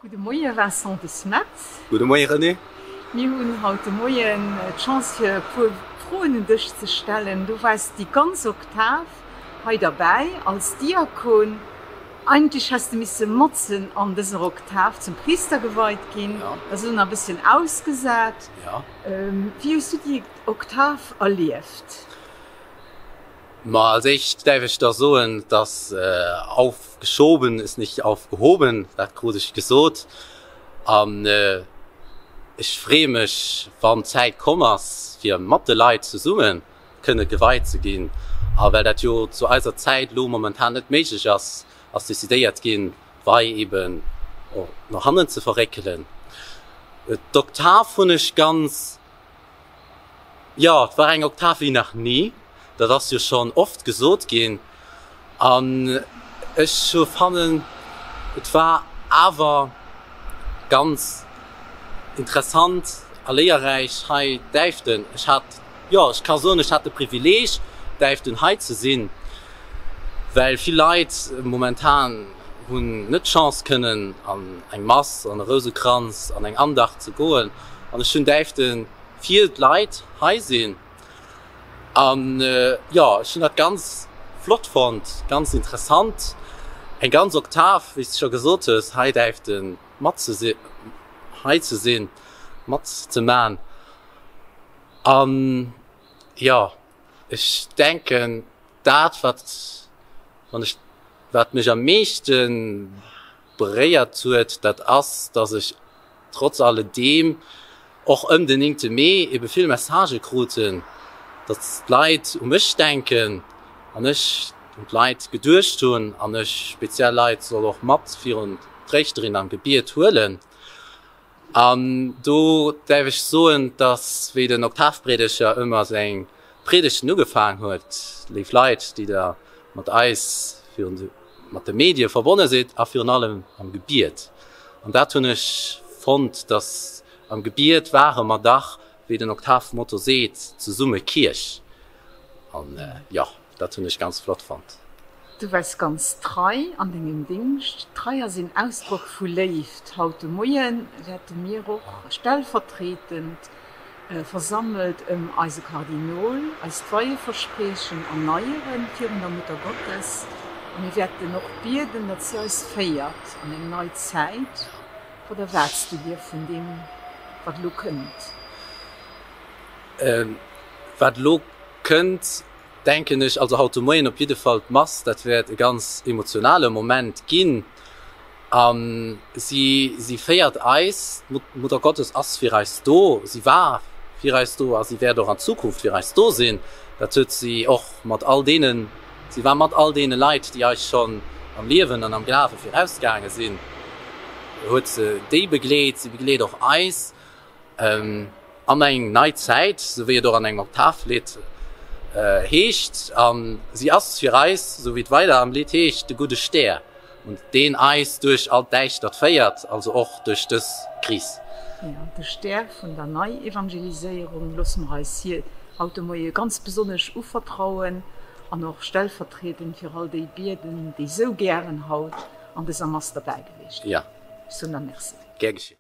Gudde Moie Vincent De Smet. Gudde Moie Renée. Mir hunn haut de Moien d'Chance fir e puer Froen un dech ze stellen. Du waars déi ganz Oktav hei derbäi als Diakon. Eigentlech häss de misse matzen an dëser Oktav zum Priister geweit ginn. Dat ass elo nach e bësschen ausgesat. Wéi hues du déi Oktav erlieft? Ma als éischt däerf ech da soen, dass aufgeschoben ist nicht aufgehoben, dat krut ech gesot. An ech freeë mech, wann d'Zäit komm ass, fir mat de Leit zesumme kënne geweit ze ginn. A well dat jo zu eiser Zäit elo momentan net méiglech ass, ass decidéiert ginn, d'Wei eben no hannen ze verréckelen. D'Oktav hunn ech ganz. Jo, et war eng Oktav wéi nach ni, dat ass jo schonn oft gesot ginn. An ech fannen, et war awer ganz interessant a léierräich hei däiften. Ech hat, jo, ech ka soen, ech hat de Privileeg däiften hei ze sinn, well vill Leit momentan hunn net d'Chance kënnen an eng Mass, an e Rousekranz, an eng Andacht ze goen. An ech hunn däifte fir d'Leit hei sinn. An jo, ech hunn dat ganz flott fonnt, ganz interessant. Eng ganz Oktav, wéi s de scho gesot hues, hei däifte mat ze sinn, hei ze sinn, mat ze man. An jo, ech denken, dat wat, wann ech, wat mech am meeschte beréiert huet, dat ass, dass ech trotz alledeem och ëm den néngte Mee ebe vill Messagë kruten, datt d'Leit u mech denken an ech un d'Leit geduecht hunn an ech speziell Leit soll och mat virun d'Tréischterin am Gebiet huelen. An do däerf ech soen, datt wéi den Oktavpriedeger ëmmer seng Priedegten ugefaang huet, Léif Leit, déi Der mat eis virun de mat de Medie verbonne sidd a virun allem am Gebiet. An dat hunn ech fonnt, datt am Gebiet ware mer dach, wéi den Oktavmotto seet, zesumme Kierch. An jo, dat hunn ech ganz flott fonnt. Du waars ganz trei an dengem Dingscht. Trei ass een Ausdrock vu Léift. Haut de Moie wäerte mir och stellvertretend Versammelt ëm eise Kardinol, eist Weieverspriechen erneieren virun der Mutter Gottes, a mir wäerten och bieden, datt si eis féiert an eng nei Zäit. Wat erwaarts du dir vun deem, wat elo kënnt? Wat elo kënnt, denken ech, also haut de Moien op jidde Fall d'Mass, dat wäert e ganz emotionale Moment ginn. A si, si féiert eis, d'Mutter Gottes ass fir eis do, si war fir eis do a si wäert och an Zukunft fir eis do sinn. Dat huet si och mat all deenen, si war mat all deene Leit, déi eis schonn am Liewen an am Glawe virausgaange sinn, huet se déi begleet, si begleet och eis. An eng nei Zäit, sou wéi et och an engem Oktavlidd heescht. A si ass fir eis, sou wéi et weider am Lidd heescht, de gudde Stär, und deen eis duerch all d'Däischtert féiert, also och duerch dës Kris. Jo, de Stär vun der Neievangeliséierung loosse mer eis hir haut de Moie ganz besonnesch uvertrauen an och stellvertriedend fir all déi bieden, déi sou gären haut an dëser Mass derbäi gewiescht wieren. Ech soen der Merci. Gär geschitt.